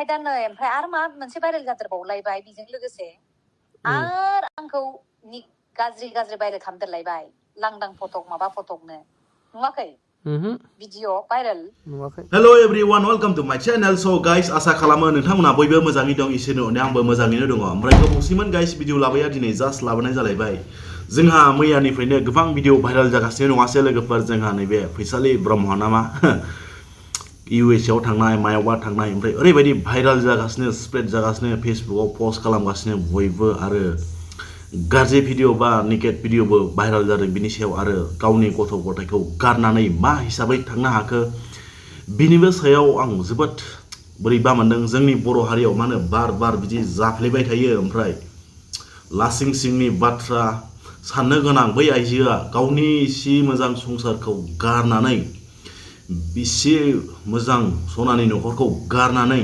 ओमफ्राय दा नै ओमफ्राय आरो मा मोनसे भाइरेल जादेरबावलायबाय बेजों लोगोसे आरो आंखौ गाज्रि भाइरेल खालामदेरलायबाय लांदां फटक माबा फटकनो नुवाखै भिडिअ भाइरेल नुवाखै Hello everyone, welcome to my channel. So guys, आसा खालामो नोंथांमोना बयबो मोजाङै दं इसोरनि अननायाव आंबो मोजाङैनो दङ। ओमफ्राय गोबावसिमोन गाइस भिडिअ लाबोया दिनै जास्ट लाबोनाय जालायबाय। जोंहा मैयानिफ्रायनो गोबां भिडिअ भाइरेल जागासिनो नङासै लोगोफोर जोंहा नैबे फैसालि ब्रह्म नामा US आव थांनाय मायावबा थांनाय ओमफ्राय ओरैबायदि भाइरेल जागासिनो स्प्रेड जागासिनो फेसबुकआव पस्ट खालामगासिनो बयबो आरो गाज्रि भिडिअ बा निकेट भिडिअबो भाइरेल जादों बिनि सायाव आरो गावनि गथ' गथायखौ गारनानै मा हिसाबै थांनो हाखो बिनिबो सायाव आं जोबोद बोरैबा मोनदों जोंनि बर' हारियाव मा होनो बार बिदि जाफ्लेबाय थायो ओमफ्राय लासिं सिंनि बाथ्रा साननो गोनां बै आइजोआ गावनि सि मोजां संसारखौ गारनानै बिसि मोजां सनानि न'खरखौ गारनानै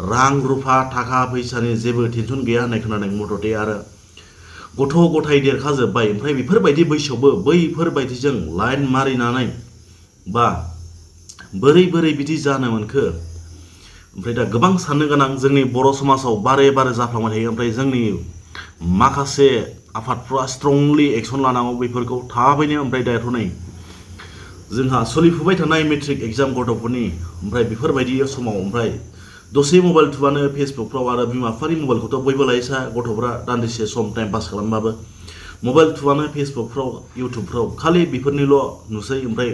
रां रुफा थाखा फैसानि जेबो टेनसन गैया होननाय खोनादों मथथे आरो गथ' गथाय देरखाजोब्बाय ओमफ्राय बेफोरबायदि बैसोआवबो बैफोरबायदिजों लाइन मारिनानै बा बोरै बिदि जानो मोनखो ओमफ्राय दा गोबां साननो गोनां जोंनि बर' समाजाव बारे जाफ्लांबाय थायो ओमफ्राय जोंनि माखासे आफादफ्रा स्ट्रंलि एक्सन लानांगौ बेफोरखौ थाबैनो ओमफ्राय दाथ' नै जोंहा सोलिफुबाय थानाय मेट्रिक एग्जाम गथ'फोरनि ओमफ्राय बेफोरबायदि समाव ओमफ्राय दसे मबाइल थुबानो फेसबुकफ्राव आरो बिमा बिफानि मबाइलखौथ' बयबो लायोसा गथ'फ्रा दान्दिसे सम टाइम पास खालामबाबो मबाइल थुबानो फेसबुकफ्राव इउटुबफ्राव खालि बेफोरनिल' नुसै ओमफ्राय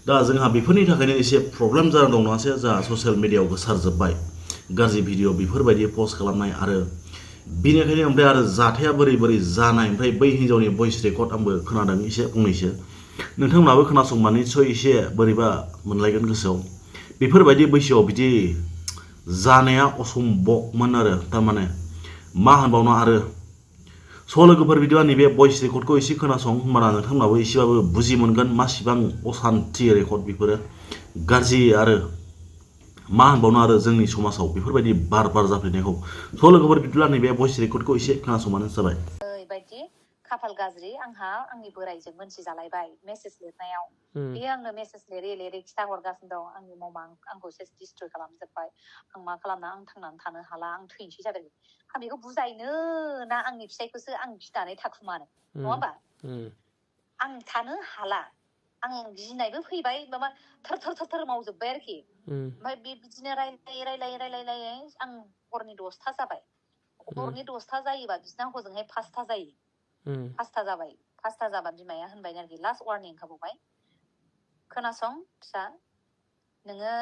दा जोंहा बेफोरनि थाखायनो एसे प्रब्लेम जाना दं नङासै जोंहा ससियेल मिडियायाव गोसारजोब्बाय गाज्रि भिडिअ बेफोरबायदि पस्ट खालामनाय आरो बिनिखायनो ओमफ्राय आरो जाथाया बोरै जानाय ओमफ्राय बै हिन्जावनि भइस रेकर्ड आंबो खोनादों एसे फंनैसो नोंथांमोनाबो खोनासंबा निस्सय एसे बोरैबा मोनलायगोन गोसोआव बेफोरबायदि बैसोआव बिदि जानाया असम्भबमोन आरो थारमाने मा होनबावनो आरो स' लोगोफोर बिदिबा नैबे भइस रेकर्डखौ एसे खोनासं होमबाना नोंथांमोनाबो एसेबाबो बुजि मोनगोन मासिबां असान्थि रेकर्ड बेफोरो गाज्रि आरो मा होनबावनो आरो जोंनि समाजाव बेफोरबायदि बार जाफ्लेनायखौ स' लोगोफोर बिदिब्ला नैबे भइस रेकर्डखौ एसे खोनासंबानो जाबाय ओरैबायदि खाफाल गाज्रि आंहा आंनि बोराइजों मोनथिजालायबाय मेसेज लिरनायाव बे आंनो मेसेज लिरै खिथा हरगासिनो दं आंनि ममा आंखौ सेस डिस्ट्रय खालामजोब्बाय आं मा खालामना आं थांनानै थानो हाला आं थैनोसै जाबाय आं बेखौ बुजायनो ना आंनि फिसायखौसो आं गिनानै थाखुमानो नङा होमबा आं थानो हाला आं गिनायबो फैबाय माबा थर मावजोब्बाय आरोखि ओमफ्राय बिदिनो रायलायै आं हरनि 10था जाबाय हरनि 10था जायोबा बिसिना हजोंहाय 5था जायो 5था जाबाय 5था जाबा बिमाया होनबाय आरोखि लास्ट वार्निं होखाबावबाय खोनासं फिसा नोङो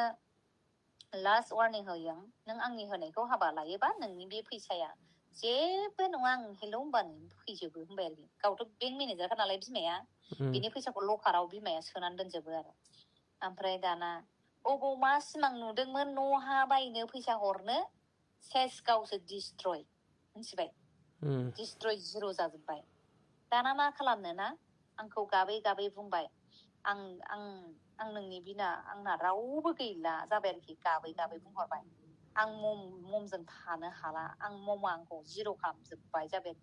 लास्ट वार्निं होयो नों आंनि होनायखौ हाबा लायोबा नोंनि बे फैसाया जेबो नङा आं हेलौ होनबानो फैजोबो होनबाय आरोखि गावथ' बेंक मेनेजारखा नालाय बिमाया बिनि फैसाखौ लकाराव बिमाया सोनानै दोनजोबो आरो ओमफ्राय दाना अबाव मा सिमां नुदोंमोन न' हा बायनो फैसा हरनो सेस गावसो डिस्ट्रय मिथिबाय डिस्ट्रय जिर' जाजोब्बाय दाना मा खालामनो ना आंखौ गाबै बुंबाय आं नोंनि बिना आंना रावबो गैला जाबाय आरोखि गाबै बुंहरबाय आं ममजों थानो हाला आं ममा आंखौ जिर' खालामजोब्बाय जाबाय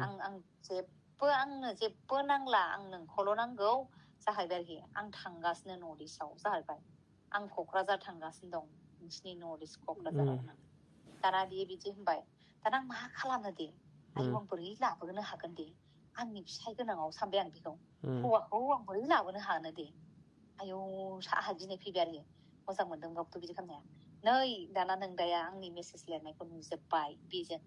आरोखि आंनो जेबो नांला आं नोंखौल' नांगौ जाहैबाय आरोखि आं थांगासिनो नर्थ इस्टआव जाहैबाय आं क'क्राझार थांगासिनो दं नोंसिनि नर्थ इस्ट क'क्राझाराव दाना बियो बिदि होनबाय दाना आं मा खालामनो दे आयौ आं बोरै लाबोनो हागोन दे आंनि फिसाय गोनाङाव सानबाय आं बेखौ हौवाखौ आं बोरै लाबोनो हानो दे आयौ आंहा गिनाय फैबाय आरो मोजां मोनदों गावथ' बिदि खालामनाया नै दाना नोंदाया आंनि मेसेज लिरनायखौ नुजोब्बाय बेजों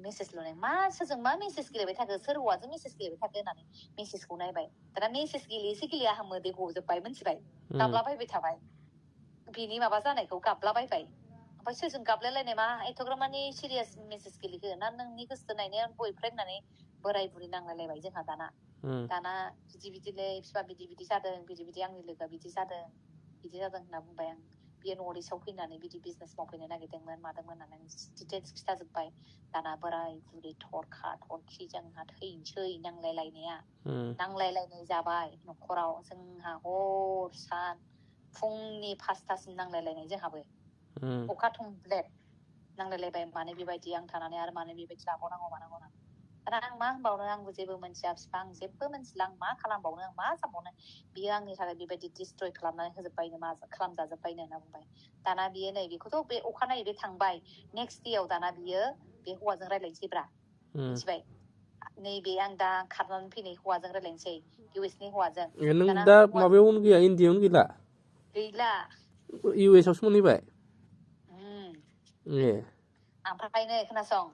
मेसेज लिरनाय मा सोरजों मा मेसेज गेलेबाय थाखो सोर हौवाजों मेसेज गेलेबाय थाखो होननानै मेसेजखौ नायबाय दाना मेसेज गेलेया आंहा मोदै गजोब्बाय मिथिबाय गाबलाबायबाय थाबाय बिनि माबा जानायखौ गाबलाबायबाय ओमफ्राय सोरजों गाबलायलायनाय मा एथ'ग्राम मानि सिरियास मेसेज गेलेखो ना नोंनि गोसो नायनाया बयफ्रेन्ड होननानै बोराय बुरि नांलायलायबाय जोंहा दाना बिदिलै बिफा बिदि जादों बिदि आंनि लोगोआ बिदि जादों होनना बुंबाय आं बियो नर्थ इस्टआव फैनानै बिदि बिजनेस मावफैनो नागिरदोंमोन मादोंमोन होननानै डिटेल्स खिथाजोब्बाय दाना बोराय बुरि थरखि जोंहा थैनोसै नांलायलायनाय जाबाय न'खराव जोंहा हर सान फुंनि 5थासिम नांलायलायनाय जोंहाबो अखा थंब्लेद नांलायलायबाय मानो बेबायदि आं थानानै आरो मानो बेबायदि लाबावनांगौ मानांगौ दाना आं मा होनबावनो आंबो जेबो मोनथिया बिफा आं जेबो मोनथिला आं मा खालामबावनो आं मा सानबावनो बियो आंनि थाखाय बेबायदि डिस्ट्रय खालामनानै होजोब्बायनो मा खालामजाजोब्बायनो होनना बुंबाय दाना बियो नै बेखौथ' बे अखानायै बे थांबाय नेक्स्ट देयाव दाना बियो बे हौवाजों रायलायनोसैब्रा मिथिबाय नैबे आं दा खारनानै फैनाय हौवाजों रायलायनोसै इउएसनि हौवाजों नों दा माबायावनो गैया इण्डियायावनो गैला इउएस आवसो मोनहैबाय ए ओमफ्राय नै खोनासं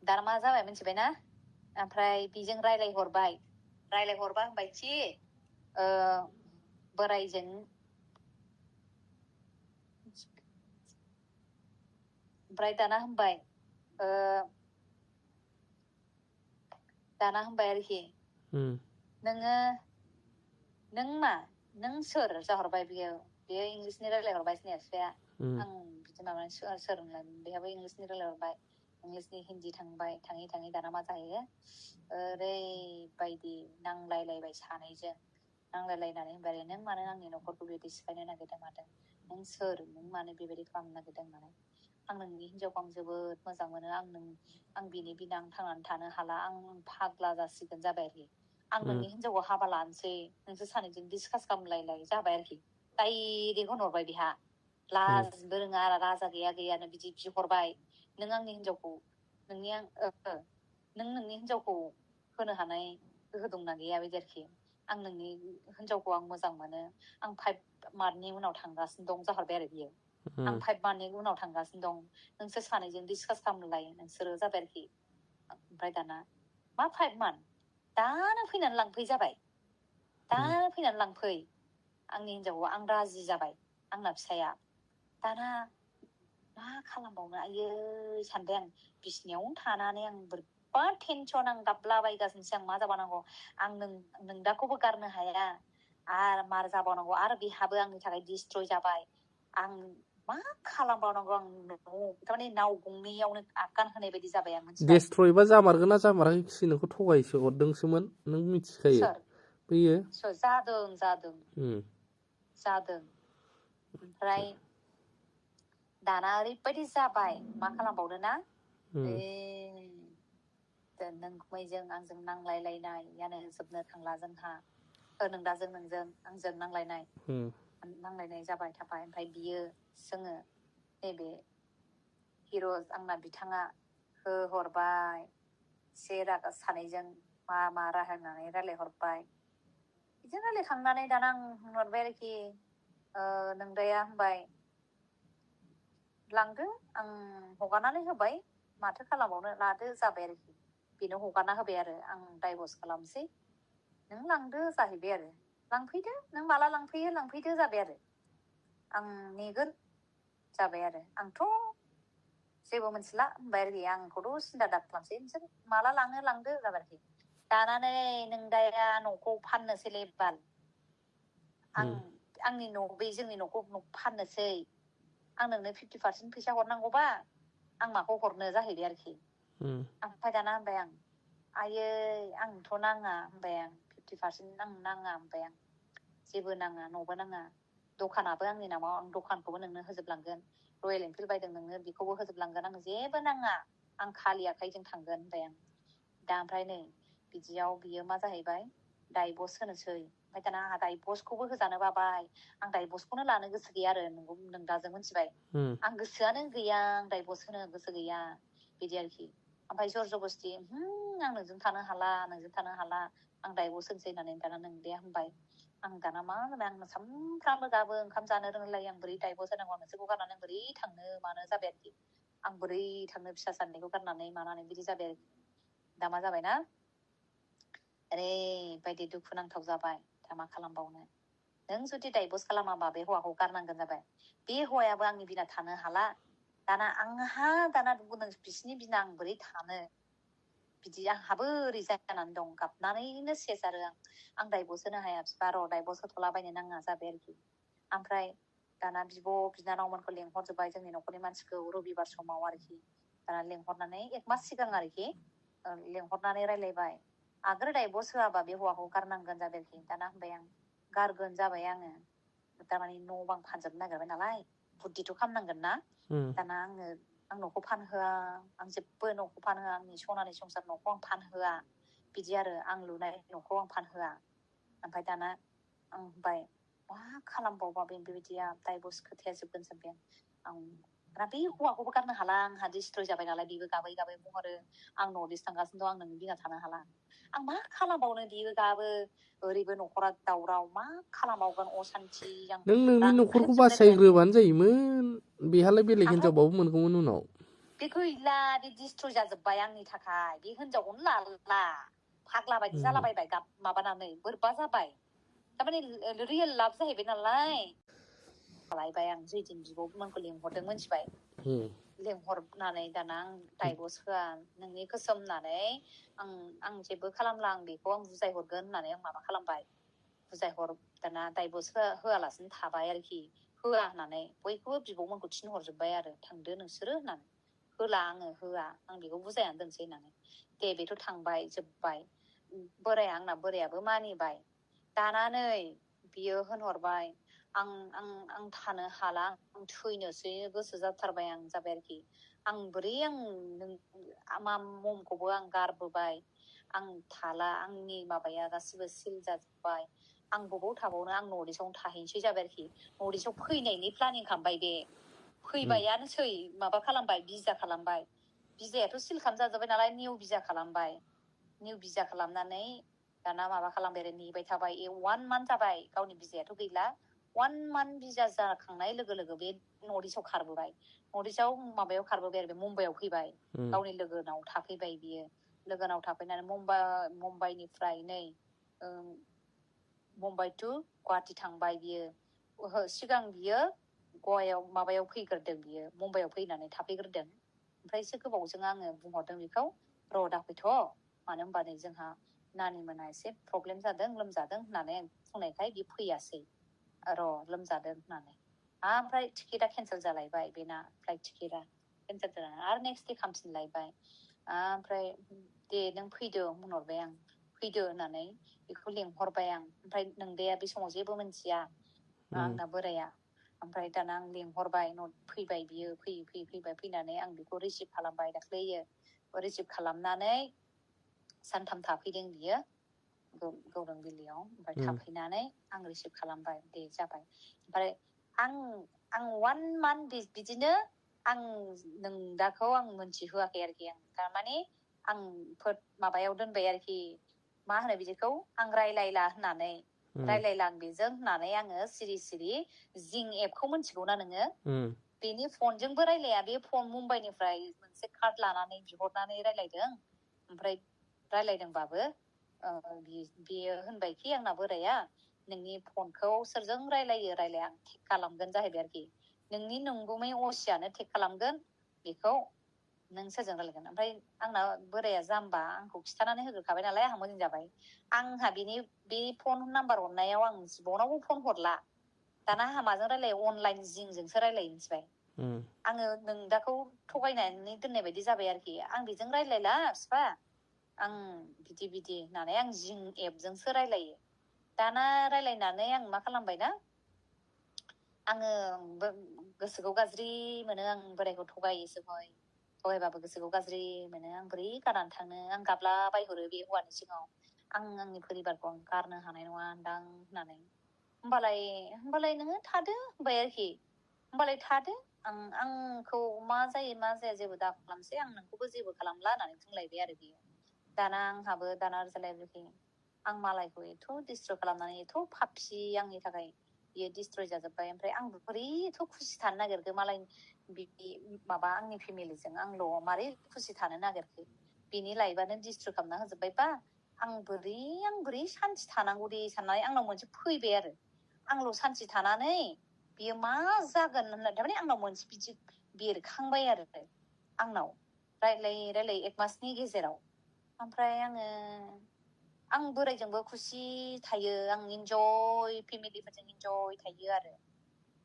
दाना मा जाबाय मिथिबायना ओमफ्राय बेजों रायलायहरबा होनबायखि बोरायजों ओमफ्राय दाना होनबाय आरोखि नों सोर जाहरबाय बेयो इंलिसनि रायलायहरबाय बिफाया आं बिदि माबानानै सोर बेहाबो इंलिसनि रायलायहरबाय इंलिसनि हिन्दी थाङै दाना मा जाहैयो ओरैबायदि नांलायलायबाय सानैजों नांलायलायनानै होनबाय नों मानो आंनि न'खरखौ बेबायदि सिफायनो नागिरदों मादों नों सोर नों मानो बेबायदि खालामनो नागिरदों माने आं नोंनि हिनजावखौ आं जोबोद मोजां मोनो आं बिनि बिना आं थांनानै थानो हाला आं फाग्ला जासिगोन जाबाय आरोखि आं नोंनि हिनजावखौ हाबा लानोसै नोंसोर सानैजों डिसकास खालामलायलाय जाबाय आरोखि डाइरेक्ट होनहरबाय बिहा लाजबो रोङा राजा गैयानो बिदि बिहरबाय नों आंनि हिनजावखौ नों नोंनि हिनजावखौ होनो हानाय गोहो दंना गैया बिदि आरोखि आं नोंनि हिनजावखौ आं मोजां मोनो आं 5 मान्थनि उनाव थांगासिनो दं जाहरबाय आरो बियो आं 5 मान्थनि उनाव थांगासिनो दं नोंसोर सानैजों डिसकास खालामलाय नोंसोरो जाबाय आरोखि ओमफ्राय दाना मा 5 मान्थ दानो फैनानै लांफै जाबाय दानो फैनानै लांफै आंनि हिनजावखौ आं राजि जाबाय आंना फिसाया दाना मा खालामबावनो आयै सानबाय आं बिसिनायावनो थानानै आं बोरैबा टेनसन आं गाबलाबायगासिनोसै आं मा जाबावनांगौ आं नोंदाखौबो गारनो हाया आरो मार जाबावनांगौ आरो बेहाबो आंनि थाखाय डिस्ट्रय जाबाय आं मा खालामबावनांगौ आं थारमाने नाव गंनैयावनो आगान होनाय बायदि जाबाय आं मिथिबाय डिस्ट्रयबा जामारगोन ना जामाराखै नोंखौ थगायसो हरदोंसोमोन नों मिथिखायो बैयो जादों ओमफ्राय दाना ओरैबायदि जाबाय मा खालामबावनो ना नोंजों आंजों नांलायलायनायानो जोबनो थांला जोंहा नोंदाजों नोंजों आंजों नांलायनाय जाबाय थाबाय ओमफ्राय बियो जोङो नैबे हिर' आंना बिथाङा होहरबाय से रागा सानैजों मा रायलायनानै रायलायहरबाय बिदिनो रायलायखांनानै दाना आं होनहरबाय आरोखि नोंदाया होनबाय लांदो आं हगारनानै होबाय माथो खालामबावनो लादो जाबाय आरोखि बेनो हगारना होबाय आरो आं डाइभर्स खालामसै नों लांदो जाहैबाय आरो लांफैदो नों माला लांफैयो लांफैदो जाबाय आरो आं नेगोन जाबाय आरो आंथ' जेबो मोनथिला होनबाय आरोखि आंखौथ' सिन्था दाखालामसै नोंसोर माला लाङो लांदो जाबाय आरोखि दानानै नोंदाया न'खौ फाननोसैलै बाल आंनि बे जोंनि न'खौ फाननोसै आं नोंनो 50% फैसा हरनांगौबा आं माखौ हरनो जाहैबाय आरोखि ओमफ्राय दाना होनबाय आं आयै आंथ' नाङा होनबाय आं 50% आं नाङा होनबाय आं जेबो नाङा न'बो नाङा दखानाबो आंनि नामाव आं दखानखौबो नोंनो होजोबलांगोन रयेल एनफिल्ड बायदों नोंनो बेखौबो होजोबलांगोन आं जेबो नाङा आं खालि आखाइजों थांगोन होनबाय आं दा ओमफ्राय नै बिदियाव बियो मा जाहैबाय डाइभर्स होनोसै ओमफ्राय दाना आंहा डाइभर्सखौबो होजानो बाबाय आं डाइभर्सखौनो लानो गोसो गैया आरो नोंदाजों मिथिबाय आं गोसोआनो गैया आं डाइभर्स होनो गोसो गैया बिदि आरोखि ओमफ्राय जर जबस्थि आं नोंजों थानो हाला आं डाइभर्स होनोसै होननानै दाना नोंदाया होनबाय आं दाना मा होनबाय आं सानफ्रामबो गाबो ओंखाम जानो रोंलाय आं बोरै डाइभर्स होनांगौ आं नोंसोरखौ गारनानै आं बोरै थांनो मानो जाबाय आरोखि आं बोरै थांनो फिसा साननायखौ गारनानै मानानै बिदि जाबाय आरोखि दा मा जाबायना ओरैबायदि दुखुनांथाव जाबाय दा मा खालामबावनो नों जुदि डाइभर्स खालामाबा बे हौवाखौ गारनांगोन जाबाय बे हौवायाबो आंनि बिना थानो हाला दाना आंहा दाना बिसिनि बिना आं बोरै थानो बिदि आंहाबो ओरै जानानै दं गाबनानैनो सेस आरो आं डाइभर्स होनो हाया बिफा र' डाइभर्स होथ'लाबायनो नाङा जाबाय आरोखि ओमफ्राय दाना बिब' बिनानावमोनखौ लेंहरजोब्बाय जोंनि न'खरनि मानसिखौ रबिबार समाव आरोखि दाना लेंहरनानै 1 मास सिगां आरोखि लेंहरनानै रायलायबाय आगोल डाइभर्स होआबा बे हौवाखौ गारनांगोन जाबाय आरोखि दाना होनबाय आं गारगोन जाबाय आङो थारमाने न' बां फानजोबनो नागिरबाय नालाय बुद्धिथ' खालामनांगोन ना दाना आङो आं न'खौ फानहोआ आं जेबो न'खौ फानहोआ आंनि सनानि संसार न'खौ आं फानहोआ बिदि आरो आं लुनाय न'खौ आं फानहोआ ओमफ्राय दाना आं होनबाय मा खालामबावबा बेबायदिया डाइभर्स खोथाया जोबगोन सानबाय आं दाना बे हौवाखौबो गारनो हाला आंहा डिस्ट्रय जाबाय नालाय बेबो गाबै गाबै बुंहरो आं नर्थ इस्ट थांगासिनो दं आं नोंनि बिना थानो हाला आं मा खालामबावनो बियो गाबो ओरैबो न'खरा दावराव मा खालामबावगोन असान्थि आं नों नोंनि न'खरखौ रानख्रेबजोबलायबाय आरोखि बासायग्रोबानो जायोमोन बेहालाय बेलेग आंथ' हिनजावबाबो मोनगौमोन उनाव बे गैला बे डिस्ट्रय जाजोब्बाय आंनि थाखाय बे हिनजावखौनो लाला फाग्ला बायदि जालाबायबाय माबानानै बोरैबा जाबाय थारमाने रियेल लाभ जाहैबाय नालाय लायबाय आं जैदिन बिब'मोनखौ लिंहरदों मोनथिबाय लिंहरनानै दाना आं डाइभर्स होआ नोंनि गोसो होननानै आं जेबो खालामला आं बेखौ आं बुजायहरगोन होननानै आं माबा खालामबाय बुजायहर दाना डाइभर्स होआलासिनो थाबाय आरोखि होआ होननानै बयखौबो बिब'मोनखौ थिनहरजोब्बाय आरो थांदो नोंसोरो होननानै होला आङो होआ आं बेखौ बुजायनानै दोनसै होननानै दे बेथ' थांबाय जोब्बाय आंना बोरायाबो मानिबाय दाना नै बियो होनहरबाय आं थानो हाला आं थैनोसै गोसो जाथारबाय आं जाबाय आरोखि आं बोरै ममखौबो आं गारबोबाय आं थाला आंनि माबाया गासिबो सिल जाजोब्बाय आं बबाव थाबावनो आं नर्थ इस्टआवनो थाहैनोसै जाबाय आरोखि नर्थ इस्टआव फैनायनि प्लानिं खालामबाय बे फैबायानोसै माबा खालामबाय बिजा खालामबाय बिजायाथ' सिल खालामजाजोब्बाय नालाय निउ बिजा खालामबाय निउ बिजा खालामनानै दाना माबा खालामबाय आरो नेबाय थाबाय 1 मान्थ जाबाय गावनि बिजायाथ' गैला 1 मान्थ बिजा जाखांनाय लोगो लोगो बे नर्थ इस्टआव खारबोबाय नर्थ इस्टआव माबायाव खारबोबाय आरो बे मुम्बाइआव फैबाय गावनि लोगोनाव थाफैबाय बियो लोगोनाव थाफैनानै मुम्बाइनिफ्राय नै मुम्बाइ टु गुवाहाटि थांबाय बियो सिगां बियो गवायाव माबायाव फैग्रोदों बियो मुम्बाइआव फैनानै थाफैग्रोदों ओमफ्राय एसे गोबावजों आङो बुंहरदों बेखौ र' दाफैथ' मानो होनबा नै जोंहा नानि मोना एसे प्रब्लेम जादों लोमजादों होननानै बुंनायखाय बि फैयासै र' लोमजादों होननानै ओमफ्राय टिकेटआ केन्सेल जालायबाय बेना फ्लाइट टिकेटआ केन्सेल जानानै आरो नेक्स्ट दे खालामफिनलायबाय ओमफ्राय दे नों फैदो होनहरबाय आं फैदो होननानै बेखौ लेंहरबाय आं ओमफ्राय नोंदाया बे समाव जेबो मिन्थिया आंना बोराया ओमफ्राय दाना आं लेंहरबाय फैबाय बियो फैबाय फैनानै आं बेखौ रिसिभ खालामबाय दाख्लैयो रिसिभ खालामनानै सानथाम थाफैदों बियो गौरां बिलियाव ओमफ्राय थाफैनानै आं रिसिभ खालामबाय दे जाबाय ओमफ्राय आं 1 मान्थ बिदिनो आं नोंदाखौ आं मोनथिहोआखै आरोखि आं थारमाने आं माबायाव दोनबाय आरोखि मा होनो बिदिखौ आं रायलायला होननानै रायलायला आं बेजों होननानै आङो सिरि सिरि जिं एपखौ मोनथिगौना नोङो बेनि फनजोंबो रायलाया बे फन मुम्बाइनिफ्राय मोनसे कार्ड लानानै बिहरनानै रायलायदों ओमफ्राय रायलायदोंबाबो बेयो होनबायखि आंना बोराया नोंनि फनखौ सोरजों रायलायो रायलाया आं टेक खालामगोन जाहैबाय आरोखि नोंनि नंगुमै असियानो टेक खालामगोन बेखौ नों सोरजों रायलायगोन ओमफ्राय आंना बोराया जाम्बा आंखौ खिथानानै होग्रोखाबाय नालाय आंहा मोजां जाबाय आंहा बे फन नाम्बार हरनायाव आं जिबनावबो फन हरला दाना आंहा माजों रायलायो अनलाइन जिंजोंसो रायलायो मिथिबाय आङो नोंदाखौ थगायनानै दोननाय बायदि जाबाय आरोखि आं बेजों रायलायला बिफा आं बिदि होननानै आं जिं एपजोंसो रायलायो दाना रायलायनानै आं मा खालामबायना आङो गोसोखौ गाज्रि मोनो आं बोरायखौ थगायबाबो गोसोखौ गाज्रि मोनो आं बोरै गारनानै थांनो आं गाबला बायहरो बे हौवानि सिगाङाव आं आंनि परिबारखौ आं गारनो हानाय नङा दां होननानै होमबालाय नोङो थादो होनबाय आरोखि होमबालाय थादो आंखौ मा जायो मा जाया जेबो दा खालामसै आं नोंखौबो जेबो खालामला होननानै बुंलायबाय आरो बियो दाना आंहाबो दाना जालायबाय आं मालायखौ एथ' डिस्ट्रय खालामनानै एथ' पापि आंनि थाखाय बियो डिस्ट्रय जाजोब्बाय ओमफ्राय आं बोरै एथ' खुसि थानो नागिरखो मालाय माबा आंनि फेमिलिजों आंल' मारै खुसि थानो नागिरखो बिनि लाइफआनो डिस्ट्रय खालामना होजोब्बायबा आं बोरै सान्थि थानांगौ दे साननानै आंनाव मोनसे फैबाय आरो आंल' सान्थि थानानै बियो मा जागोन होननानै थारमाने आंनाव मोनसे बिदि बेरखांबाय आरो आंनाव रायलाय 1 मासनि गेजेराव ओमफ्राय आं बोरायजोंबो खुसि थायो आं इन्जय फेमिलिफोरजों इन्जय थायो आरो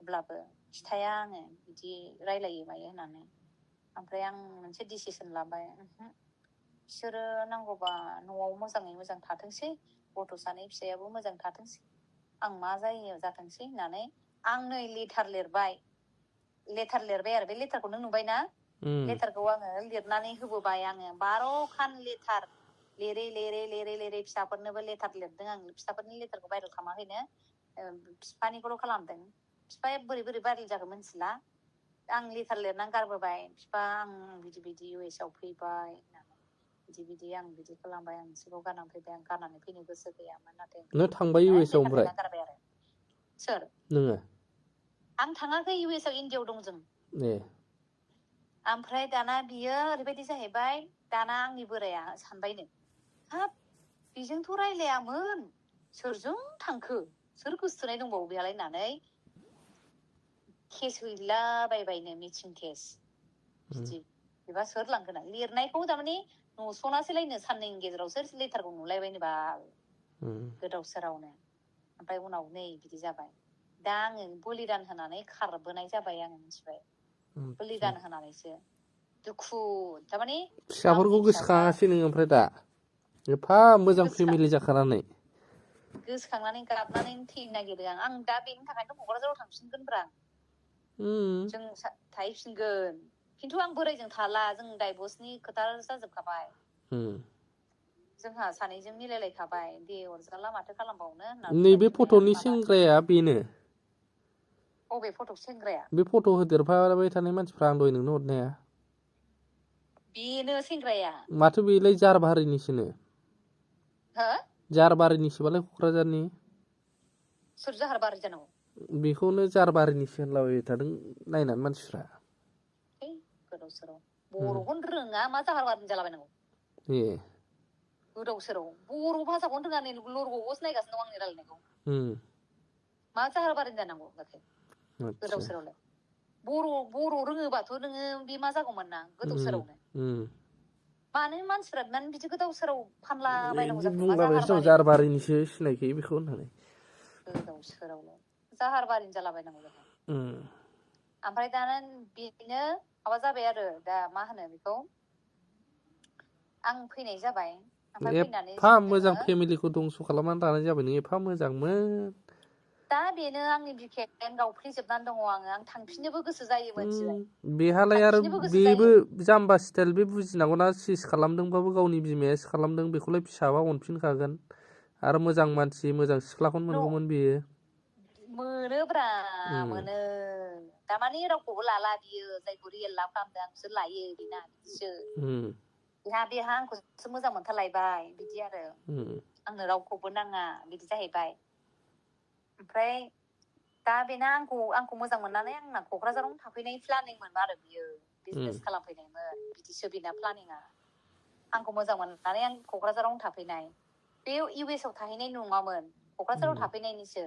अब्लाबो खिथाया आङो बिदि रायलायो मायो होननानै ओमफ्राय आं मोनसे डिसिसन लाबाय बिसोरो नांगौबा न'आव मोजाङै मोजां थाथोंसै गथ' सानै फिसायाबो मोजां थाथोंसै आं मा जायो जाथोंसै होननानै आं नै लेटार लिरबाय आरो बे लेटारखौ नों नुबाय ना लेटारखौ आङो लिरनानै होबोबाय आङो 12 खान लेटार लिरै फिसाफोरनोबो लेटार लिरदों आं फिसाफोरनि लेटारखौ भाइरेल खालामाखैनो बिफानिखौल' खालामदों बिफाया बोरै भाइरेल जागोन मिथिला आं लेटार लिरनानै गारबोबाय बिफा आं बिदि US आव फैबाय बिदि आं बिदि खालामबाय आं नोंसोरखौ गारनानै फैबाय आं गारनानै फैनो गोसो गैयामोन नाथाय नों थांबाय US आव ओमफ्राय गारबाय आरो सोर नोङो आं थाङाखै US आव इण्डियाआव दं जों ओमफ्राय दाना बियो ओरैबायदि जाहैबाय दाना आंनि बोराया सानबायनो हाब बेजोंथ' रायलायामोन सोरजों थांखो सोर गोसोथोनाय दंबावो बेहालाय होननानै केस हैलाबायबायनो मिटिं केस बिदि बेबा सोर लांगोन लिरनायखौ थारमाने नसनासैलायनो साननैनि गेजेराव सोर लेटारखौ नुलायबायनो बाल गोदाव सोरावनो ओमफ्राय उनाव नै बिदि जाबाय दा आङो बलिदान होनानै खारबोनाय जाबाय आङो मिथिबाय बलिदान होनानैसो दुखु थारमाने फिसाफोरखौ गोसोखाङासै नोङो ओमफ्राय दा एफा मोजां फेमिलि जाखानानै गोसोखांनानै गाबनानै थैनो नागिरो आं दा बेनि थाखायनो क'क्राझाराव थांफिनगोनब्रा जों थाहैफिनगोन खिन्थु आं बोरायजों थाला जों डाइभर्सनि खोथा जाजोबखाबाय जोंहा सानैजों मिलायलायखाबाय दे अरजाला माथो खालामबावनो होनना नैबे फट'नि सेंग्राया बेनो बबे फट' सेंग्राया बे फट' होदेरफाबाय थानाय मानसिफ्रा आं दहाय नोंनो हरनाया बेनो सेंग्राया माथो बेलाय जारबारिनिसोनो हो जारबारिनिसोबालाय क'क्राझारनि सोर जाहारबारि जानांगौ बेखौनो जारबारिनिसो होनलाबाय थादों नायनानै मानसिफ्रा गोदाव सोराव बर'खौनो रोङा मा जाहारबारिनि जालाबायनांगौ गोदाव सोराव बर' भाषाखौनो रोङा नै लरग'खौसो नायगासिनो दं आंनि रायलायनायखौ मा जाहारबारिनि जानांगौ गोदाव सोरावलाय बर' रोङोबाथ' नोङो बे मा जागौमोन ना गोदाव सोरावनो मानो मानसिफ्रा बिदि गोदाव सोराव फानलाबायनांगौ जाखो मा जारबारिनिसो सिनायखायो बेखौ होननानै गोदाव सोरावलाय जाहारबारिनि जालाबायनांगौ जाखो ओमफ्राय दाना बेनो माबा जाबाय आरो दा मा होनो बेखौ आं फैनाय जाबाय ओमफ्राय फैनानै एफा मोजां फेमिलिखौ दंस' खालामनानै लानाय जाबाय नों एफा मोजांमोन दा बेनो आंनि बिखायानो गावफ्लेजोबनानै दङ आं थांफिननोबो गोसो जायो मोनथिबाय बेहालाय आरो बेबो जाम्बा स्टाइल बे बुजिनांगौना सिस खालामदोंबाबो गावनि बिमायासो खालामदों बेखौलाय फिसाबा अनफिनखागोन आरो मोजां मानसि मोजां सिख्लाखौनो मोनगौमोन बेयो मोनोब्रा मोनो दामानि रावखौबो लाला बियो जायखौ रियेल लाभ खालामदों आंसो लायो बेना बिदिसो बेहा आंखौसो मोजां मोनथारलायबाय बिदि आरो आंनो रावखौबो नाङा बिदि जाहैबाय ओमफ्राय दा बेना आंखौ मोजां मोननानै आंना क'क्राझारावनो थाफैनाय प्लानिंमोन आरो बियो बिजनेस खालामफैनायमोन बिदिसो बेना प्लानिंआ आंखौ मोजां मोननानै आं क'क्राझारावनो थाफैनाय बे US आव थाहैनाय नङामोन क'क्राझाराव थाफैनायनिसो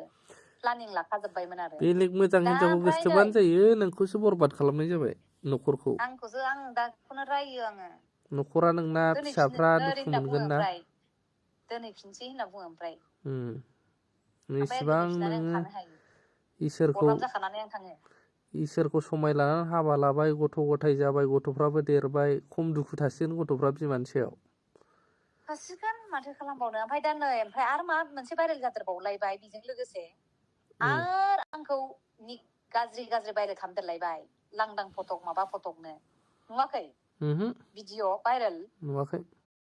प्लानिं लाखाजोब्बायमोन आरो बेलेग मोजां हिनजावखौ गोसोथोबानो जायो नोंखौसो बरबाद खालामनाय जाबाय न'खरखौ आंखौसो आं दाखौनो रायो आङो न'खरा नोंना फिसाफ्रा दुखु मोनगोन ना दोनहैफिनसै होनना बुङो ओमफ्राय इसिबां नोङो इसोरखौ समाय लानानै हाबा लाबाय गथ' गथाय जाबाय गथ'फ्राबो देरबाय खम दुखु थासिगोन गथ'फ्रा बिमानि सायाव थासिगोन माथो खालामबावनो ओमफ्राय दा नै ओमफ्राय आरो मा मोनसे भाइरेल जादेरबावलायबाय बेजों लोगोसे आरो आंखौ गाज्रि भाइरेल खालामदेरलायबाय लांदां फटक माबा फटकनो नुवाखै भिडिअ भाइरेल नुवाखै